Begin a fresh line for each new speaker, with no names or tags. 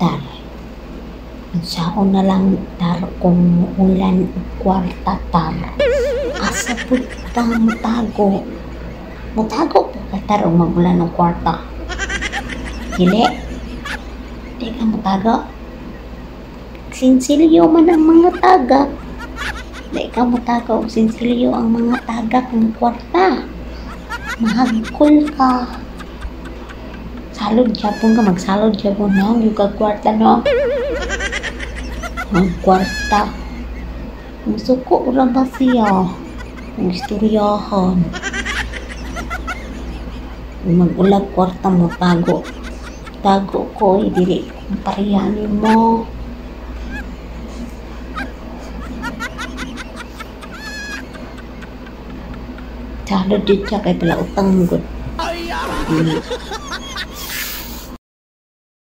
Tar. Unsaon na lang, tar, kung ulan og kwarta, tar? Asa pud ta motago? Motago po ka, tar, og mag-ulan og kwarta? Dili? Di ka motago? Sinsilyo man ang mga tagak. Di ka motago og sinsilyo ang mga tagak ng kwarta. Mahagkol ka. Salod gyapon ka, magsalod gyapon, no? Yung ka kwarta, no? Ang kwarta. Musuko ra ba siya? Ang istoryahan. Mag-ulag kwarta mo, tago. Tago ko, eh, dili kong parehanin mo. Salod din siya kay pala utang gud.